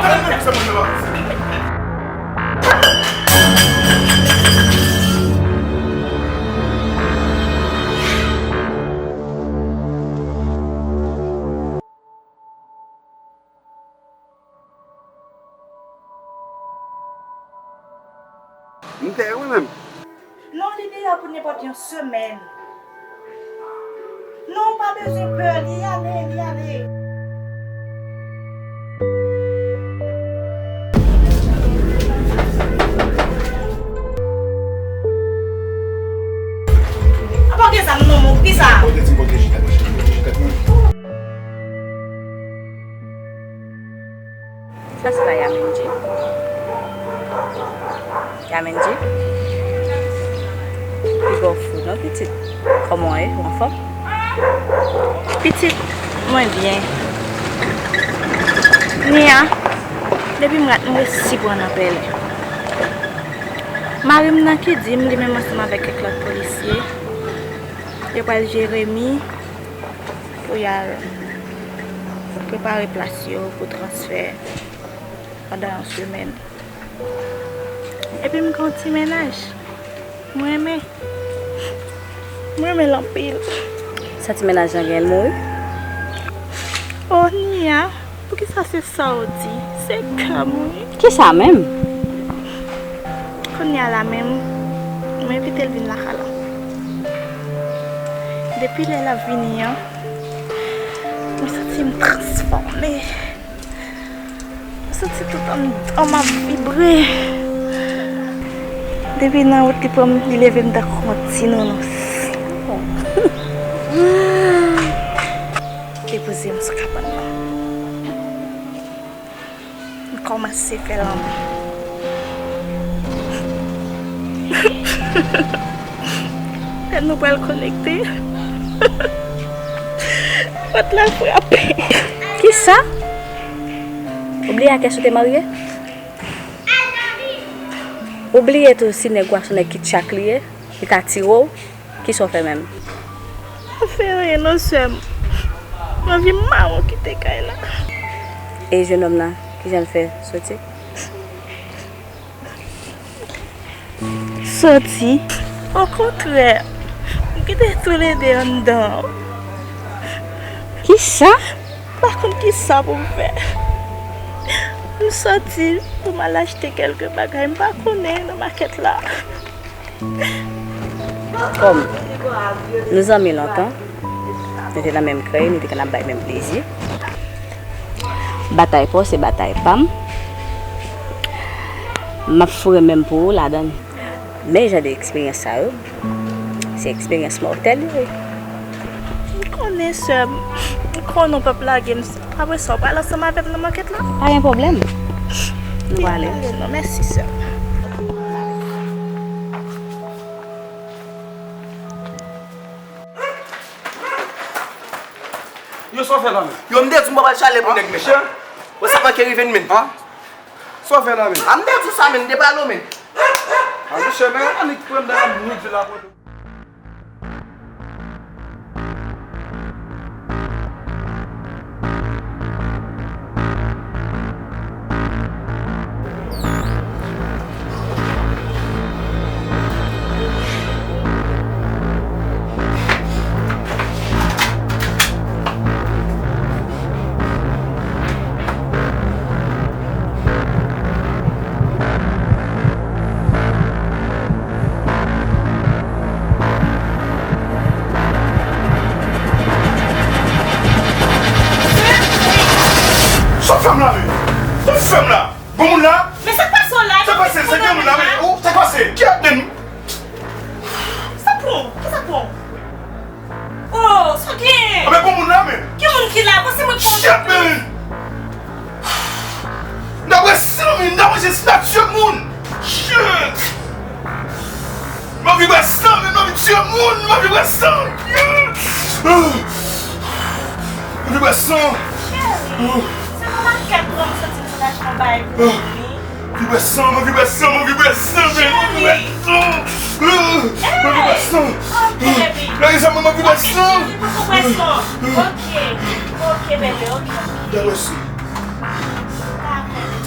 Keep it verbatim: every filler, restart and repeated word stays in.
M tè mwen menm. Non, li deyò pou nenpòt yon semèn. Non, ou pa bezwen pè, li ale, li ale. Apa w gen zam nan men w, poukisa? Pote ti pwoteje tèt mwen, pwoteje tèt mwen. Sa se la Yamenji. Yamenji. Piga w fou non, pitit. Kòman w ye? Ou anfòm? Pitit, mwen byen. Nia, depi m rat, m resi pran nan pèlen. Mari m nan ki di m, li menm ansanm avèk kèk lòt polisye, yo pral Jeremi pou y al prepare plas yo pou transfè pandan yon semèn. Epi m gen yon ti mennaj. Mwen renmen. Mwen renmen l anpil. Sa ti mennaj lan gen, l mouri? Oh, Nia, poukisa se sa w di? Se kè m, wi. Kisa menm? Kounye a la menm, mwen envite l vin lakay la. Depi lè l ap vini an, mwen santi m transfòme. Mwen santi tout anndan m ap vibre. Depi nan wout li pran m, li leve m tankou yon ti nounous. Depoze m sou kabann nan. M kòmanse fè lanmou. Lè nou pral konekte, pòt la frape. Kisa? Ou bliye a kiyès ou te marye? Ou bliye tou si nèg ou a se yon nèg ki tchak li ye, li ka tire w? Kisa w fè menm? M pa fè anyen non, sè m. M anvi mawon kite kay la. E jennonm nan, kijan l fè soti? Soti? Okontrè, m kite toulede anndan. Kisa? M pa konn kisa pou m fè. M soti pou m al achte kèlke bagay, m pa konnen nan makèt la. Kòm nou zanmi lontan, nou te nan menm krèy, nou te konn ap bay menm plezi. Batay pa w se batay pa m. M ap foure men m pou ou ladan l. Men jan de eksperyans sa yo, se eksperyans mòtèl yo ye. M konnen, sè m. M konnen w p ap lage m. Apre sa, w pral ansanm avè m nan makèt la? Pa gen pwoblèm. Nou prale. Pale non, mèsi, sè m. Yo, sa w fè la menm? Yo, m te di w m pa pral chale pou nèg menm. Wè sa k manke rive n menm. Sa w fè la menm? A, m te di w sa menm, m te pral ou menm. A, monchè, men annik pran nan mwen di la kote. Sa w fè m la menm? Sa w fè m la? Bon moun la? Men sa k pase w la? Sa k pase? Se gen moun la, men, oh, sa k pase? Ki ap den? Sa pran w? Kisa pran w? Oh, sa w gen? A, men bon moun la, men. Ki moun ki la? Bon, se mwen k pran w. Shit, man! M ta bwè san, men, m ta manje estati moun. Shit! M anvi bwè san, men m anvi tiye moun, m anvi bwè san. Shit! M anvi bwè san. Cheri, se yon makèt pran m santi m sot achte yon bagay pou ou, wi. M anvi bwè san, m anvi bwè san, m anvi bwè san, men m anvi bwè san. M anvi bwè san. Ok, baby. Lage sa, mwen, m anvi bwè san. Ok, baby, poko bwè san. Ok, ok, baby, ok, ok. M ta bwè san. Dakò, baby.